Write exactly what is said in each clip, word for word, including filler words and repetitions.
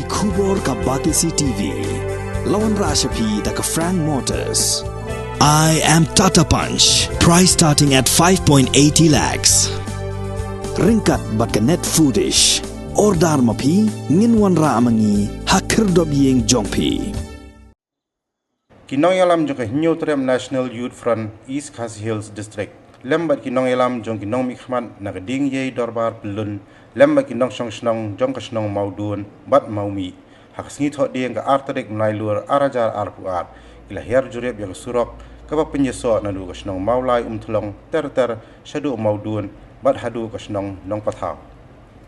Khubor ka Batesi T V. La wanrah sha phi da ka Frank Motors. I am Tata Punch. Price starting at five point eighty lakhs. Ryngkat bad ka Net Foodish. Order ma phi, ngin wanrah ma ngi ha khyrdop ïing jong phi. Ki nongïalam jong ka Hynñiewtrep National Youth Front East Khasi Hills District lem bad ki nongïalam jong ki nongmihkhmat na ka diengïei dorbar Pyllun lem bad ki nongshong shnong jong ka shnong Mawdun bad Mawmih ha ka sngi Thohdieng ka ar tarik Naiwieng ar hajar arphew ar ki la hiar jurip ïa ka surok kaba pynïasoh naduh ka shnong Mawlai Umthlong ter ter shaduh Mawdun bad haduh ka shnong Nongpathaw.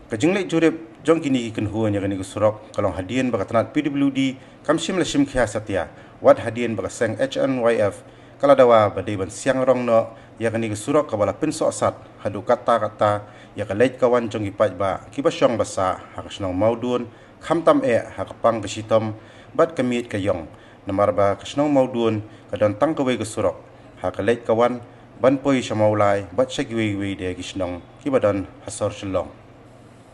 Ka jingleit jurip jong kine ki kynhun ïa kane ka surok ka long hadien ba ka tnat P W D kam shym la shim khia satia wat hadien ba ka seng H N Y F ka la dawa ba dei ban siang rong noh ïa kane ka surok kaba la pynsohsat haduh katta katta ïa ka leit ka wan jong ki paidbah kiba shong ba sah ha ka shnong Mawdun khamtam eh ha ka pang ka shitom bad ka miej ka ïong namar ba ka shnong Mawdun ka don tang kawei ka surok ha ka leit ka wan ban poi sha Mawlai bad sha kiwei kiwei de ki shnong kiba don ha sor Shillong.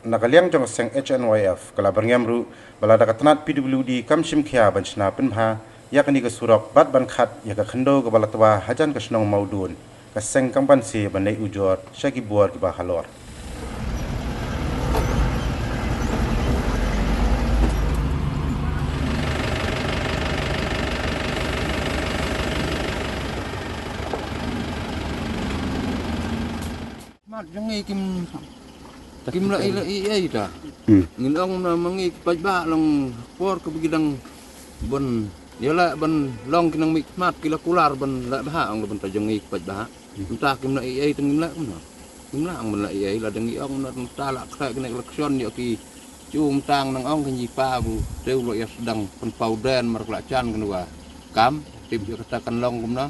Na ka liang jong ka seng H N Y F ka la byrngem ruh ba lada ka tnat P W D kam shim khia ban shna pynbha ïa kane ka surok bad ban khat ïa ka khyndew kaba la twa hajan ka shnong Mawdun, ka seng kam banse ban leit ujor sha ki bor kiba halor. Mat jong ngi kim, kim la ïa la ïa ïa ta. Hmm. Ngin ong na ma ngi ki paidbah long por ka bagi dang ban ïa la ban long ki nongmihkhmat ki la kular ban la bha ong la ban ta jong ngi ki paidbah. Hmm. Mynta kim la ïa ïa ta ngim la kumno. Kim la ong ban la ïa ïa la dang ngi ong na mynta la khreh ki election ïa ki chu mynta nang ong ka ngi pa bu te u la ïa sdang pynpaw den mar ka la jan kan wa kam tip ïa kata kan long kumno.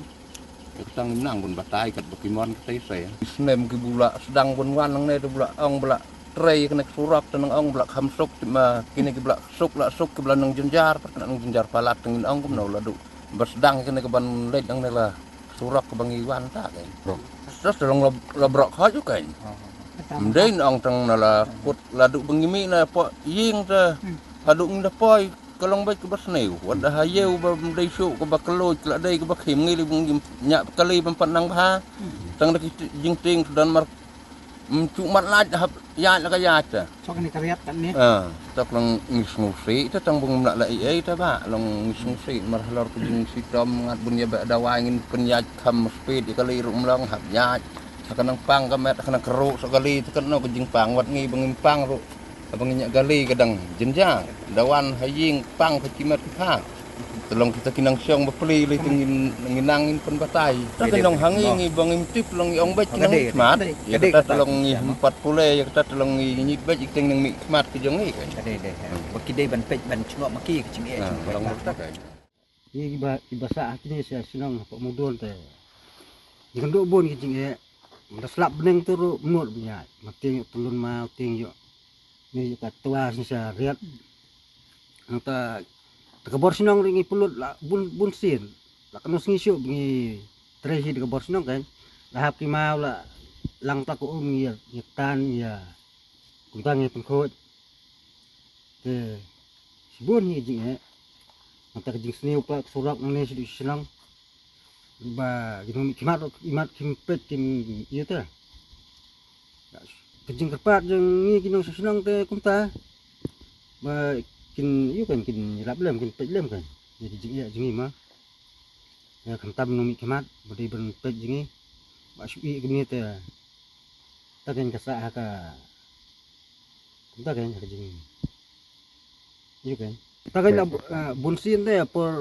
Ïa kata ngim nang ban batai kat ba ki mon kata i sa ïa. Ki snem ki bu la sdang ban wan nangne te bu la ong ba la trei kane ka surok te nang ong ba la kham suk te ma kine ki ba la suk la suk ki ba la nang jynjar pat nang jynjar palat te ngin ong kumno la du. Ba sdang kane ka ban leit nangne la surok ka ba ngi wan ta ke. Terus te long la, la brok hoj u ke. Mdei nang ong tang na la kut la du ba ngi mih na po ïing te. Haduh ngi da poi ka long beit kaba sniew wat da ha ïew ba dei shuh kaba kloi la dei kaba khim ngi li bang ïa kali ban pat nang bha. Tang da ki jingtieng sudan mar mchu mat lait hap ïaid la ka ïaid ta. Sok ni ka riat kan ni. Ah, tak long ngi sngewsih ta tang bang mla la ei ei ta ba long ngi sngewsih mar halor ka jingshitom ngat bun ïa ba dawai ngin pynïaid kham speed ïa kali ruh mlong hap ïaid. Ha ka nang pang ka met ha ka nang kru sok kali ta kan no ka jingpang wat ngi bang ngim pang ruh. Haba ngi ñiah gali ka dang jynjar da wan ha ïing pang ka chimet ki pha. Te long kita ki nang shong ba pli lei te ngin nang ngin pynbatai. Ta ka nong ha ngi ngi ba ngim tip long ngi ong beit ki nang khmat. Ïa kata te long ngi hempat pule ïa kata te long ngi ngi beit ïa ki teng nang mih khmat ki jong ngi. Ka dei dei. Ba ki dei ban peit ban chngok ma ki ka jingeh. Long kata ka. Ngi kiba kiba sah ha kine sha shnong hapoh Mawdun te. Ngi kynduh bun ki jingeh. Mynta slap bneng te ruh mut bniat. Ma tieng ïoh tylun ma tieng ïoh. Ngi ïoh ka twa shisha riat. Nangta te ka bor shnong ri ngi pynlut la bun bun sien. La kano sngi shuh ngi trei hi te ka bor shnong kan. La hap ki mau la lang ta ko um ngi ïa tan ïa. Kumta ngi pynkhuid. Te shibun hi jingeh. Nangta ka jingsniew pa ka surok nangne sha dei shnong. Ba ki nong mih khmat ruh imat kim peit kim ïa ta. Ka jingkyrpad jong ngi ki nong shnong te kumta. Ba kin ïa kan kin ïalap lem kin peit lem kan. Ïa ki jingeh jong ngi ma. Ïa khamtam nong mih khmat ba dei ban peit jong ngi. Ba shu ïa kumne te. Ta kan ka sah ha ka. Kumta kan ha ka jing. Ïa kan. Ta kan la bun sien te por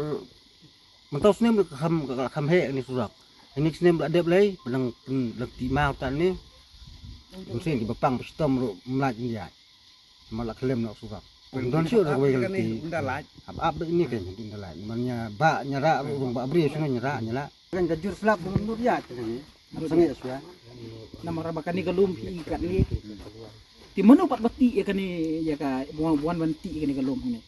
mynta u snem ka kham ka kham heh ni surak. Next snem la dep lei ba dang dang ti mau ta ni. Bun sien kiba pang ba shitom ruh mlaj India. Ma la khlem na surak. Don shuh ruh wei ka lati. Ap ap ni kan dun da lai. Man ïa ba ïa ra ruh ba bri shuh ïa ra ïa la. Kan ka jur slap dun lut ïa. Sangeh shuh. Namar ba kane ka lum phi kat ni. Ti mano pat ba ti ïa kane ïa ka buan buan ban ti ïa kane ka lum ne.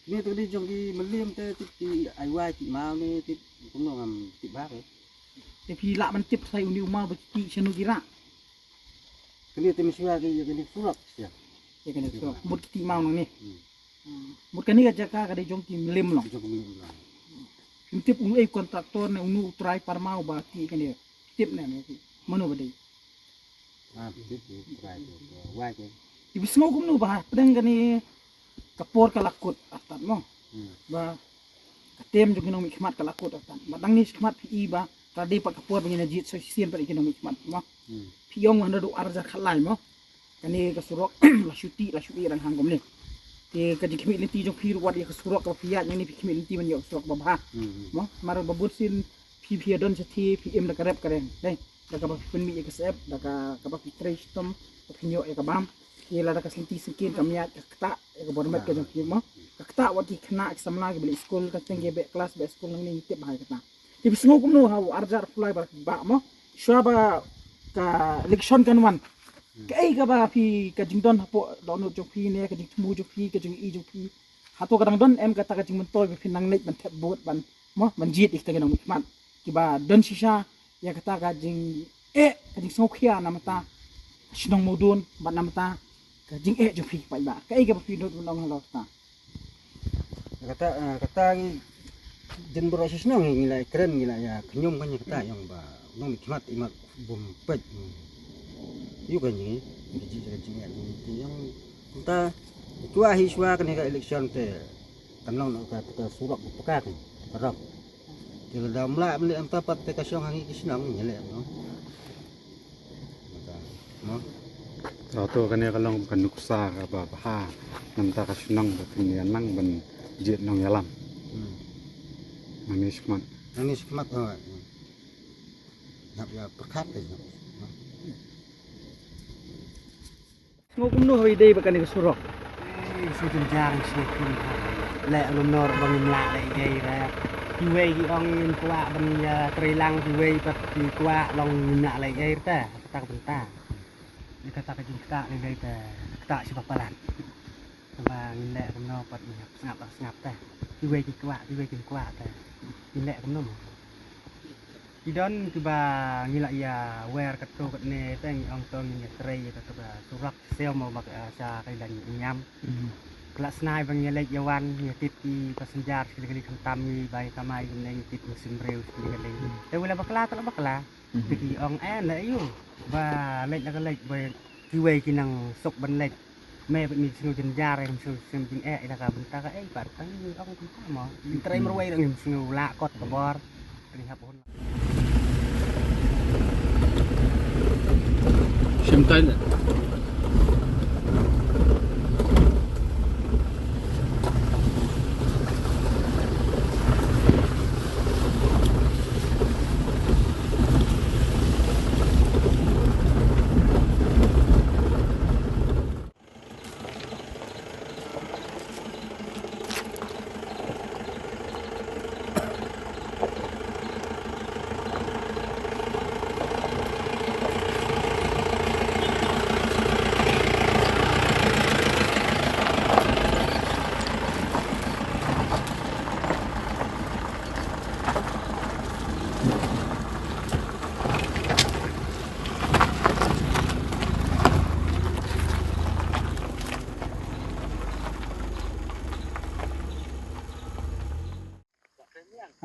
Ni tu di jong ki meliam te ti ti ai wai ti mau ni ti kumno ngam ti ba ke. Te phi lah ban tip sai uni uma ba ti shano ki ra. Kane te mishwa ki ïa kane surak sia. Ïa kane surak. Mut ki ti mau nang ni. Hmm. Mut kane ka jaka ka dei jong ki Mlim Long. Jong ki Mlim Long. Phim tip uei u kontraktor ne uno u trai parmaw ba ki kane. Tip ne ne ki. Mano ba dei. Ah, tip u trai tu. Wai ke. Ibu sngew kumno ba pdeng kane ka por ka la kut artat mo. Hmm. Ba ka tem jong ki nongmihkhmat ka la kut artat. Ba dang ni khmat phi i ba ka dei pat ka por ba ngin jied sa shisien pat ki nongmihkhmat mo. Hmm. Phi ong hynda du arjar khalai mo. Kane ka surok la shuti la shuti rang hang kumne. Te ka jingkhmih lynti jong phi ruh wat ïa ka surok ka phi ïaid ngi ni phi khmih lynti ban ïoh surok ba bha. Hmm. Mo, mar ba bun sien phi phi don sa thi phi im da ka rep ka reng. Dei, da kaba phi pynmih ïa ka sep, da ka kaba phi trei shitom, da phi ïoh ïa ka bam. Ki la da ka senti sengkin ka miat ka kta ïa ka bor met ka jong phi mo. Ka kta wat ki khynnah ki samla ki bali skul ka teng ki beh klas beh skul nang ni tip ba hai kata. Te phi sngew kumno ha u arjar pulai ba ba mo. Shwa ba ka election kan wan. Kaei kaba phi ka jingdon hapoh dohnud jong phi ne ka jingthmu jong phi ka jingïohi jong phi. Hato ka dang don em kata ka jingmyntoi ba phi nang leit ban thep vote ban mo ban jied ïa kita ki nongmihkhmat kiba don shisha ïa kata ka jingeh ka jingsngewkhia na bynta ka shnong Mawdun bad na bynta ka jingeh jong phi paidbah. Kaei kaba phi dot ban ong halor kata? Kata, eh, kata ngi jin baroh shi shnong ngi la kren ngi la ïa khñium ka ngi kata ïong ba nongmihkhmat imat bym peit. Ïu ka ngi ngi ji ka jingeh ngi ïong ta kwah hi shuwa kane ka election te kan long ka, ka surok ka paka ka rok. Te lada ym lah ban leh mynta pat te ka shong ha ngi ki shnong ngi leh no. Mynta, no. To, to kane ka long ka nuksa kaba bha na bynta ka shnong ba kin ïa nang ban jied nongïalam. Hmm. Nang ïa shikmat. Nang ïa shikmat, oh. Ngap ïa pyrkhat te, no. Sngew kumno hawei dei ba kane ka surok? Ei, shu jynjar shu kum. Leh lum nor ba ngim lah leh ei re. Kiwei ki ong ngim kwah ban ïa trei lang kiwei pat ki kwah long ngim lah leh ei re ta. Kata ka bynta. Ïa kata ka jingkta lei lei ta kta shi ba palat. Kaba ngin leh kumno pat ngin hap sngap sngap ta. Kiwei ki kwah kiwei kim kwah ta. Ngin leh kumno mo. Ki don kiba ngi la ïa wer katto katne te ngi ong to ngin ïa trei ïa kaba surok siew mo ba ka, eh, sha ka ïa ngi ñiam. Hmm. Ka la snai ba ngi ïa leit ïa wan ngi ïa tip ki passenger shi kali kali khamtam ngi bai kamai kumne ngi tip ngi sim briew shi kali kali. Hmm. Te wei la bakla te la bakla. Hmm. Te ki ong eh na ïu ba leit la ka leit ba kiwei ki nang suk ban leit. Me bad ngi sngew jynjar, ngi sngew sngew jingeh ïa ka bynta ka ei pat tang ngi ong kumta mo. Ngi trei marwei ruh ngim sngew lah kot ka bor. Te ngi hap hun. Shim tai ne.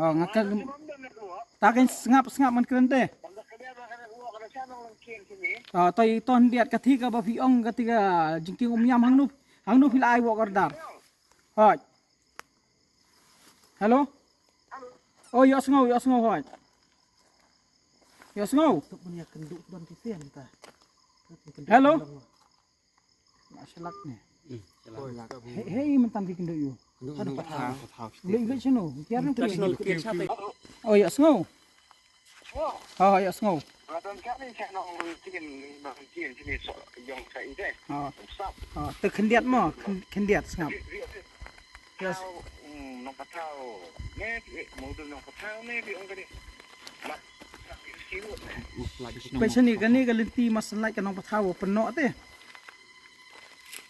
Oh, nga ka, ta kan sngap sngap man kren te. Oh, to i to ndiat ka thika ba phi ong ka thika jingkieng um ñiam hangnu, hangnu phi la ai work order. Hoi. Hello. Oh, ïohsngew, ïohsngew hoi. Ïohsngew. Hello. Shalak ne. Hei, hei, mynta ki kynduh ïa u. Kynduh ïa u. Kynduh ïa u. Oh, ïohsngew. Oh, ïohsngew. Oh. Oh, te khyndiat mo, khyn-, khyndiat sngap. Yes. Pynshani kane ka lynti masanlait ka Nongpathaw pynnoh te.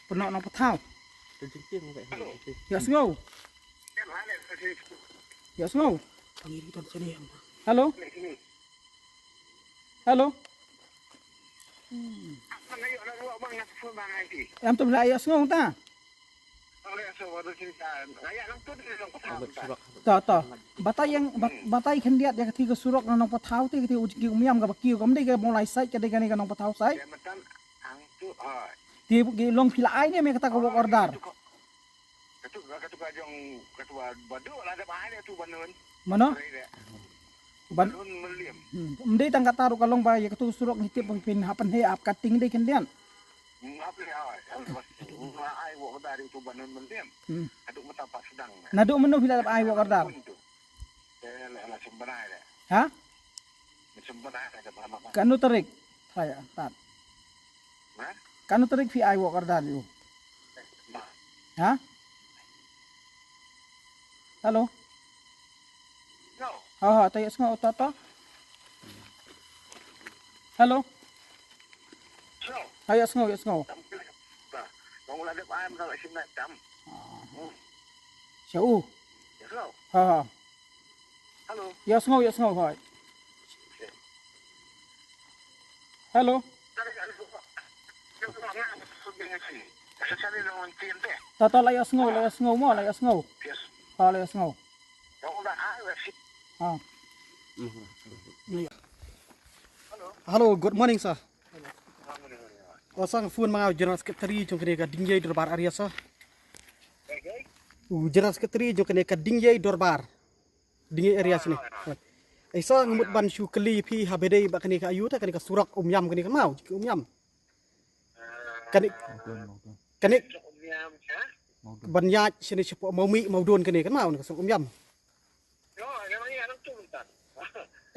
Pynnoh Nongpathaw. Ïohsngew. Ïohsngew. Hello. Hello. Em to la ïohsngew ta. To, to. Batai ïa, bat-, batai khyndiat ïa kata ka surok na Nongpathaw te, kata u jingkieng Umïam kaba kiew, kam dei ka Mawlai side, ka dei kane ka Nongpathaw side. Te ki long phi la ai ne em ïa kata ka work order? Katu, katu ka jong, katu ba, ba duk la dep ai ïa tu ba nun. Mano? Ban nun Mylliem. Hmm. Ym dei tang kata ruh, ka long ba ïa katu surok ngi tip ba phin hap pynheh, hap cutting, dei khyndiat. Hmm, hap pynheh, ai. Ba ai work order ïa tu ba nun Mylliem. Hmm. Katu mata pa sedang. Naduh mynno phi la dep ai work order? Te la, la symbai de. Ha? Symbai de, kata ba. Kano tarik? Hai, tat. Ha? Kano tarik phi ai work order ïa u? Ha? Hello? No. Ha, ha, ta ïohsngew, ta, ta. Hello? No. Ha, ïohsngew, ïohsngew. Tam kile. Ba. Kong la dep ai, ma la shin na tam. Ah. Hmm. Sha u? Yes, no. Ha, ha. Hello. Ïohsngew, ïohsngew, hoi. Hello. Ta, ta, la ïohsngew, la ïohsngew mo, la ïohsngew. Ha, la ïohsngew. Ha. Hello, good morning, sir. O sir, phone ma nga u General Secretary jong kane ka Dingiei Dorbar area, sir. U General Secretary jong kane ka Dingiei Dorbar. Dingiei area sini. Ei sir, nga mut ban shu kylli phi ha ba dei ba kane ka aïu te kane ka surok Umïam kane ka maw, jong ki Umïam. Kane, kane ban ïaid shane shapoh Mawmih, Mawdon kane ka maw, kane ka surok Umïam.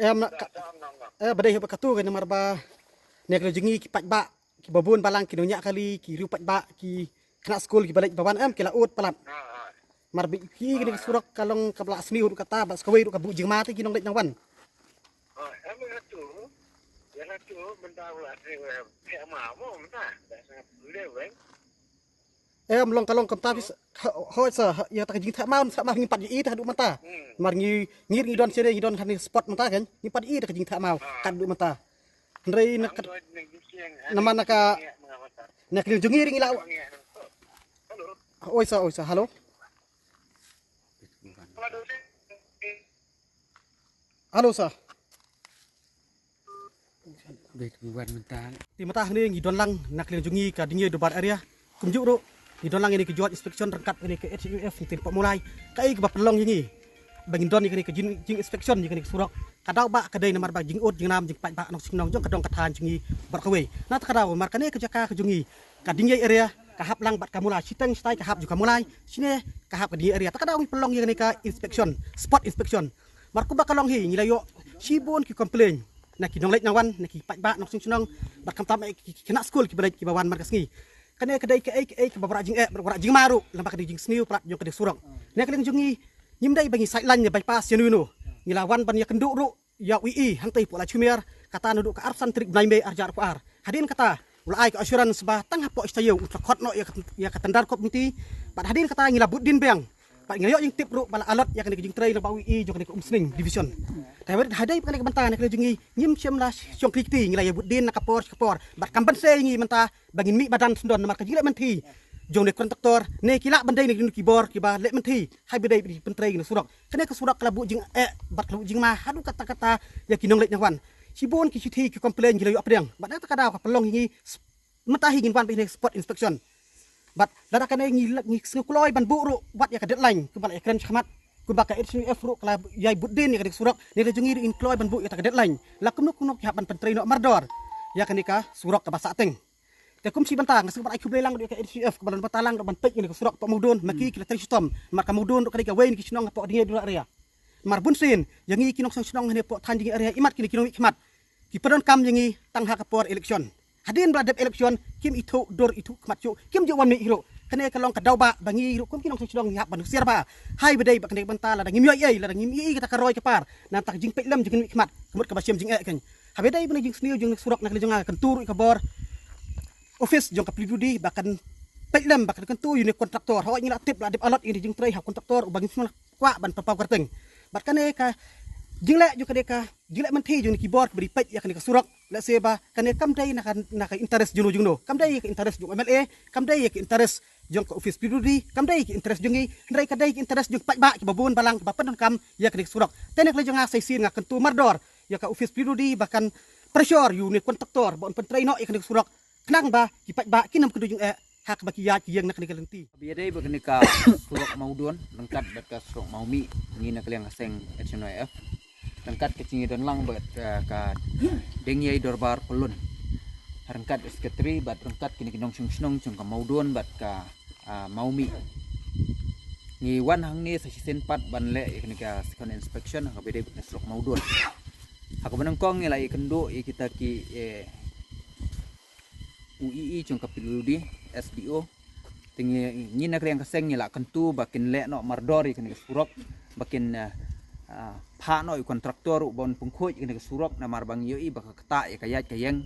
Em, na ka, eh, ba dei ba katu kane namar ba ne ka jong ngi ki paidbah kiba bun balang ki nongñiah kali, ki riew paidbah, ki khynnah skul kiba leit ba wan em ki la ud palat. Mar ba ïohi kane ka surok ka long kaba la sniew ruh kata, bad sa kawei ruh ka buh jingma te ki nongleit nongwan. Em, long ka long kumta phi sir, ha, hoi sir, ha, ïa ta ka jingtheh maw, theh maw ngim pat ïohi te haduh mynta. Mar ngi, ngi, ngi don shane, ngi don ha kane spot mynta kan, ngim pat ïohi te ka jingtheh maw ka haduh mynta. Hynrei na ka, namar na ka, na ka liang jong ngi ruh ngi la. Oi sir, oi sir, hello. Hello sir. Te mynta hangne ngi don lang na ka liang jong ngi ka Dingiei Dorbar area. Kumjuh ruh ngi don lang ïa kane ka Joint Inspection ryngkat kane ka H N U F, ngi tip pat Mawlai. Kaei kaba pynlong ïa ngi ba ngin don ïa kane ka jing, jing inspection ïa kane ka surok. Ka daw ba ka dei namar ba jingud jingnam jingpaidbah nongshong shnong jong ka dong ka thaiñ jong ngi baroh kawei. Na kata ka daw mar kane ka jaka ka jong ngi ka Dingiei area ka hap lang bad ka Mawlai, shiteng shatai ka hap jong ka Mawlai, shane ka hap ka Dingiei area. Ta ka daw ngi pynlong ïa kane ka inspection, spot inspection. Mar kumba ka long hi ngi la ïoh shibun ki complain na ki nongleit nongwan, na ki paidbah nongshong shnong, bad khamtam eh ki, ki khynnah skul kiba leit kiba wan man ka sngi. Kane ka dei kaei kaei kaba wanrah jingeh, wanrah jingma ruh, lem bad ka dei jingsniew palat jong ka dei surok. Na ka liang jong ngi ngim dei ba ngi sait line ne bypass ïano ïano. Ngi la wan ban ïakynduh ruh ïa u E E hangtei hapoh Laitjhumiew, kata naduh ka arphew san tarik bnai May arhajar arphew ar. Hadien kata u la ai ka assurance ba tang hapoh shi taïew un sa khot noh ïa ka, ïa ka tender committee. Bad hadien kata ngi la bud dien biang. Bad ngi la ïoh jingtip ruh ba la allot ïa kane ka jingtrei na ba u E E jong kane ka Umsning Division. Te haba dei ba kane ka bynta na ka liang jong ngi ngim shym la shong khri kti, ngi la ïa bud dien na ka por sha ka por. Bad kam banse ïa ngi mynta ba ngin mih madan syndon namar ka jingleh mynthi jong ne contractor ne ki lah ban dei ne ki bor kiba leh mynthi. Haba dei ba ki pyntrei ïa kane ka surok. Kane ka surok ka la buh jingeh bad ka la buh jingma haduh katta katta ïa ki nongleit nongwan. Shibun ki shithi ki complain ngi la ïoh pdiang. Bad na kata ka daw ka pynlong ïa ngi mynta hi ngin wan bad ïa kane ka spot inspection. Bad lada kane ngi la, ngi sngewkloi ban buh ruh wat ïa ka deadline kumba la ïakren shakhmat. Kumba ka H N U F ruh ka la ïai bud dien ïa kane ka surok, ne la jong ngi ruh ngin kloi ban buh ïa kata ka deadline. La kumno kumno ki hap ban pyntrei noh mardor ïa kane ka surok kaba sahteng. Te kum shi bynta nga sngewbha ban ai khublei lang ïa ka H N U F kaba la bynta lang ban peit ïa kane ka surok hapoh Mawdon, ma ki ki la trei shitom. Namar ka Mawdon ruh ka dei kawei na ki shnong hapoh Dingiei Dorbar area. Namar bunsien ïa ngi ki nongshong shnong hangne hapoh thaiñ Dingiei area, imat kine ki nongmihkhmat ki pyndonkam ïa ngi tang ha ka por election. Hadien ba la dep election kim ithuh dur ithuh khmat shuh, kim ju wan mih hi ruh. Kane ka long ka daw ba ba ngi ruh kum ki nongshong shnong ngi hap ban husiar bha. Haba dei ba kane ka bynta lada ngim ïohi ei, lada ngim ïohi kata ka roi ka par, nangta ka jingpeit lem jong ki nongmihkhmat ka mut kaba shem jingeh kein. Haba dei ba na jingsniew jong surok na ka liang jong nga, kyntu ruh ïa ka bor office jong ka P W D ba kan peit lem, ba kan kyntu ïa une u contractor. Hooid ngi la tip la dep allot ïa une u jingtrei ha u contractor uba ngim shym la kwah ban pynpaw kyrteng. Bad kane ka jingleh jong kane ka, jingleh mynthi jong kine ki bor kiba dei peit ïa kane ka surok, lehse ba kane kam dei na ka, na ka interest jong no jong no, kam dei ïa ka interest jong M L A, kam dei ïa ka interest jong ka office P W D, kam dei ïa ka interest jong ngi, hynrei ka dei ka interest jong paidbah kiba bun balang kiba pyndonkam ïa kane ka surok. Te na ka liang jong nga sa shisien nga kyntu mardor ïa ka office P W D ba kan pressure ïa une u contractor ba un pyntrei noh ïa kane ka surok, khnang ba ki paidbah kin ym kynduh jingeh ha kaba ki ïaid ki ïeng na kane ka lynti. Ba ïadei bad kane ka surok Mawdon ryngkat bad ka surok Mawmih, ngi na ka liang ka seng H N Y F ryngkat ka jingïadon lang bad, eh, ka Dengïei Dorbar Pyllun ryngkat ka secretary bad ryngkat kine ki nongshong shnong jong ka Mawdon bad ka, ah, Mawmih, ngi wan hangne sa shisien pat ban leh ïa kane ka second inspection ha kaba ïadei bad ka surok Mawdon. Ha kaba nyngkong ngi la ïakynduh ïa kita ki, eh, u E E jong ka P W D, S D O. Te ngi, ngi na ka liang ka seng ngi la kyntu ba kin leh noh mardor ïa kane ka surok, ba kin, eh, ah, phah noh ïa u contractor ruh ba un pynkhuid ïa kane ka surok, namar ba ngi ïohi ba ka ktah ïa ka ïaid ka ïeng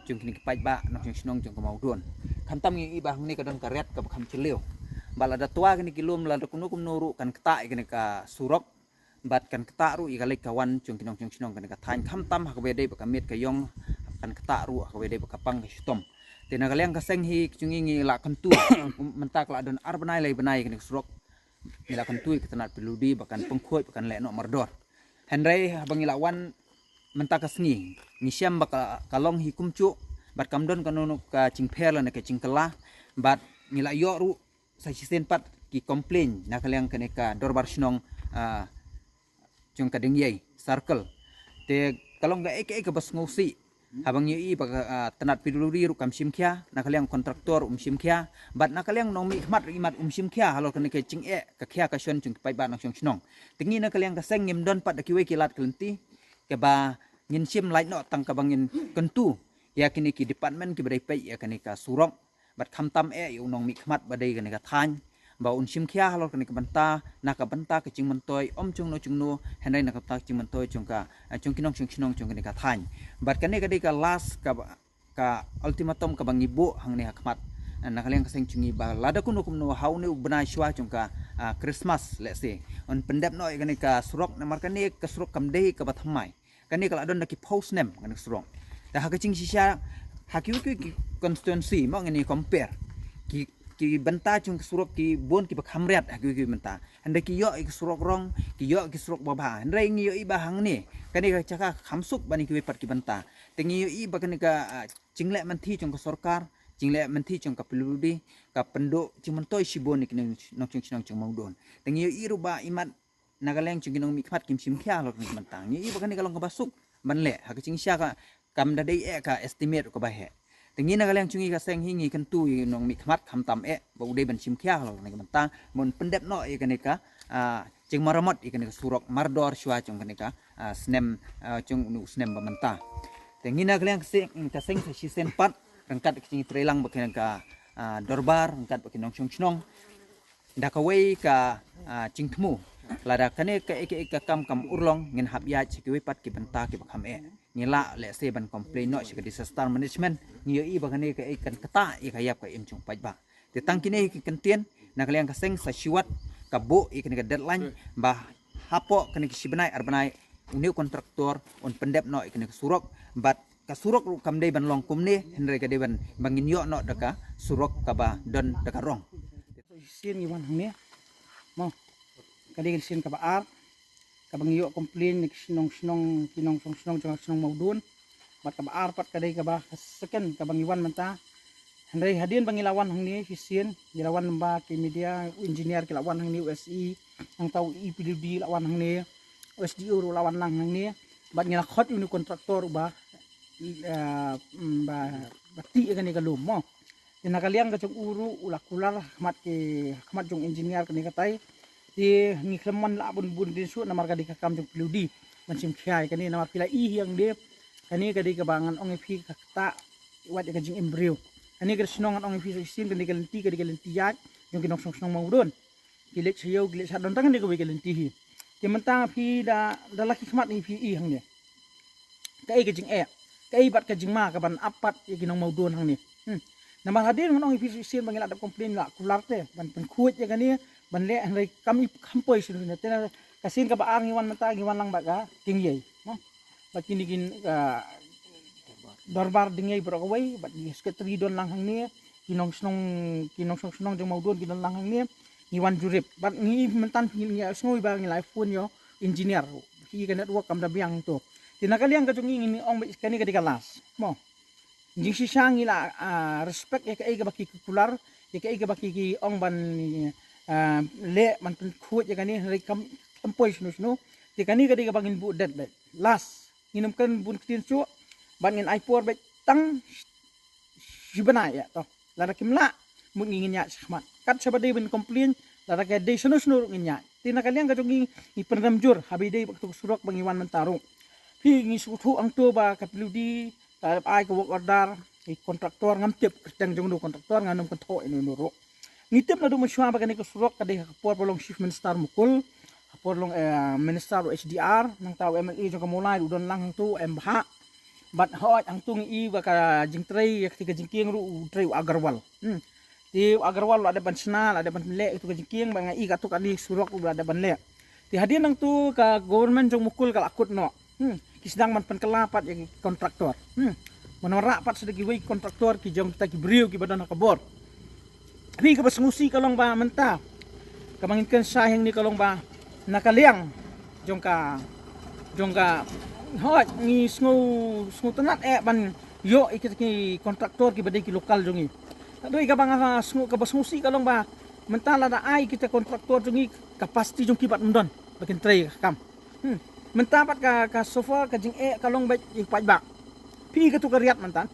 jong kine ki paidbah nongshong shnong jong ka Mawdon. Khamtam ngi ïohi ba hangne ka don ka riat kaba kham jylliew. Ba lada twa kine ki lum, lada kumno kumno ruh kan ktah ïa kane ka surok bad kan ktah ruh ïa ka leit ka wan jong ki nongshong shnong kane ka thaiñ, khamtam ha kaba ïadei bad ka miet ka ïong, kan ktah ruh ha kaba ïadei bad ka pang ka shitom. Te na ka liang ka seng hi jong ngi ngi la kyntu mynta ka la don ar bnai lai bnai kane ka surok, ngi la kyntu ïa ka tnat P W D ba kan pynkhuid, ba kan leh noh mardor. Hynrei haba ngi la wan mynta ka sngi, ngi shem ba ka, ka long hi kumjuh bad kam don kano kano ka jingpher lane ka jingkylla, bad ngi la ïoh ruh sa shisien pat ki complain na ka liang kane ka dorbar shnong, ah, jong ka Dengïei Circle. Te ka long kaei kaei kaba sngewsih haba ngi ïohi ba ka, ah, tnat P W D ruh kam shim khia, na ka liang contractor um shim khia, bad na ka liang nongmihkhmat ruh imat um shim khia halor kane ka jingeh ka khia ka shon jong ki paidbah nongshong shnong. Te ngi na ka liang ka seng ngim don pat da kiwei ki lad ki lynti kaba ngin shim lait noh, tang kaba ngin kyntu ïa kine ki department kiba dei peit ïa kane ka surok, bad khamtam eh ïa u nongmihkhmat ba dei kane ka thaiñ, ba un shim khia halor kane ka bynta, na ka bynta ka jingmyntoi ym jong no jong no, hynrei na ka bynta ka jingmyntoi jong ka, eh, jong ki nongshong shnong jong kane ka thaiñ. Bad kane ka dei ka last kaba, ka ultimatum kaba ngi buh hangne ha khmat, eh, na ka liang ka seng jong ngi ba lada kumno kumno ha une u bnai shuwa jong ka, ah, Christmas, let's say, un pyndep noh ïa kane ka surok, namar kane ka surok kam dei kaba thymmai. Kane ka la don da ki phew snem kane ka surok. Te ha ka jingshisha ha kiwei kiwei ki constituency mo, ngin ïa compare, ki, ki bynta jong ka surok ki bun kiba kham riat ha kiwei kiwei bynta. Hynrei ki ïoh ïa ka surok rong, ki ïoh ïa ka surok babha. Hynrei ngi ïohi ba hangne kane ka jaka kham suk ban ïa kiwei pat ki bynta. Te ngi ïohi ba kane ka, ah, jingleh mynthi jong ka sorkar, jingleh mynthi jong ka P W D ka pynduh jingmyntoi shibun ïa ki nongshong shnong jong Mawdon. Te ngi ïohi ruh ba imat na ka liang jong ki nongmihkhmat kim shim khia halor kane ka bynta. Ngi ïohi ba kane ka long kaba suk ban leh, ha ka jingshisha ka, kam da dei eh ka estimate ruh kaba heh. Te ngi na ka liang jong ngi ka seng hi ngi kyntu ïa u nongmihkhmat khamtam eh ba u dei ban shim khia halor kane ka bynta, ba un pyndep noh ïa kane ka, ah, jingmaramot ïa kane ka surok mardor shuwa jong kane ka, ah, snem, ah, jong une u snem ba mynta. Te ngi na ka liang ka seng, ka seng sa shisien pat ryngkat ka jingtreilang bad kane ka, ah, dorbar ryngkat bad ki nongshong shnong. Da kawei ka, ah, jingthmu, lada kane kaei kaei ka kam kam urlong, ngin hap ïaid sha kiwei pat ki bynta kiba kham eh. Ngi lah lehse ban complain noh sha ka disaster management, ngi ïohi ba kane kaei kan ktah ïa ka ïap ka im jong paidbah. Te tang kine ki kyntien na ka liang ka seng sa shu wad ka buh ïa kane ka deadline ba hapoh kane ki shi bnai ar bnai une u contractor un pyndep noh ïa kane ka surok, bad ka surok ruh kam dei ban long kumne, hynrei ka dei ban, ba ngin ïoh noh da ka surok kaba don da ka rong. Shisien ngi wan hangne mo, ka dei ka shisien kaba ar kaba ngi ïoh complain na ki shnong shnong, ki nongshong shnong jong ka shnong Mawdon. Bad kaba ar pat ka dei kaba ka second kaba ngi wan mynta. Hynrei hadien ba ngi la wan hangne shisien, ngi la wan lyngba ki media, u engineer ki la wan hangne, u S E, nangta u E P W D la wan hangne, u S D O ruh la wan lang hangne. Bad ngi la khot ïa une u contractor uba, eh, ba, ba tih ïa kane ka lum mo. Te na ka liang ka jong u ruh u la kular ha khmat ki, ha khmat jong engineer kane katai. Te ngi khlem mon lah bun bun dien shuh namar ka dei ka kam jong P W D ban shim khia ïa kane, namar phi la i hi hangne. Kane ka dei kaba ngan ong ïa phi ka ktah wat ïa ka jingim briew. Kane ka shnong ngan ong ïa phi shisien, kane ka lynti ka dei ka lynti ïaid jong ki nongshong shnong Mawdon. Ki leit sha ïew, ki leit sha don tang kane kawei ka lynti hi. Te mynta phi da, da la ki khmat ngi phi i hangne. Kaei ka jingeh, kaei bad ka jingma kaban ap pat ïa ki nong Mawdon hangne. Hmm. Namar hadien ngan ong ïa phi shisien ba ngi la dep complain, la kular te ban pynkhuid ïa kane, ban leh, hynrei kam i kham poi shuh ne. Te na Ka sien kaba ar ngi wan mynta, ngi wan lang bad ka Dieng Ïai, mo. Bad kine ki, ah, dorbar Dieng Ïai baroh kawei, bad ki secretary don lang hangne, ki nongshnong, ki nongshong shnong jong Mawdon ki don lang hangne. Ngi wan jurip bad ngi mynta ngi, ngi sngew ba ngi la phone ïa u engineer, ki ka network kam da biang to. Te na ka liang ka jong ngi, ngi ong ba kane ka dei ka last, mo. Jingshisha ngi la, ah, respect ïa kaei kaba ki kular, ïa kaei kaba ki, ki ong ban, ah, leh ban pynkhuid ïa kane, hynrei kam, kam poi shano shano. Te kane ka dei kaba ngin buh date beit, last. Ngin ym kren bun ktien shuh, bad ngin ai por beit tang shi bnai ïa to. Lada kim lah, mut ngi ngin ïaid shakhmat. Kat shaba dei ban complain, lada ka dei shano shano ruh ngin ïaid. Te na ka liang ka jong ngi, ngi pyndem jur, haba ïadei bad kato ka surok ba ngi wan mynta ruh. Phi, ngi sngewthuh hangto ba ka P W D ka ai ka work order ïa ki contractor, ngam tip kyrteng jong uno u contractor, ngan ym kynthoh ïa uno uno ruh. Ngi tip naduh mynshuwa ba kane ka surok ka dei ha ka por ba long Chief Minister Mukul, ha por long, eh, Minister u H D R, nangta u M L A jong ka Mawlai ruh u don lang hangto, u M Bhah. Bad hooid, hangto ngi i ba ka jingtrei ïa kata ka jingkieng ruh u trei u Agarwal. Hmm. Te u Agarwal u la dep ban shna, la dep ban leh ïa kata ka jingkieng, bad nga i kato kane surok ruh u la dep ban leh. Te hadien nangto ka government jong Mukul ka la kut noh. Hmm. Ki sdang ban pynkylla pat ïa ki contractor. Hmm. Ban wanrah pat sa da kiwei ki contractor ki jong kita ki briew kiba don ha ka bor. Phi, kaba sngewsih ka long ba mynta, kaba ngin kren shai hangne ka long ba na ka liang jong ka, jong ka, hooid, ngi sngew, sngewtynnat eh ban ïoh ïa kita ki contractor kiba dei ki local jong ngi. Naduh kaba nga sngew, kaba sngewsih ka long ba mynta lada ai kita contractor jong ngi, capacity jong ki pat ym don ba kin trei ka kam. Hmm. Mynta pat ka, ka so far ka jingeh ka long beit ïa u paidbah. Phi, kato ka riat mynta.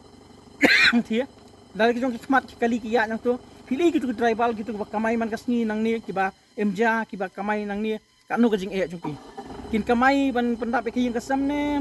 Thie. Lada ki jong ki khmat ki kali ki ïaid nangto, phi lei kito ki tribal, kito kiba kamai man ka sngi nangne, kiba em ja, kiba kamai nangne, katno ka jingeh jong ki. Kin kamai ban pyndap ïa ka ïing ka sem ne?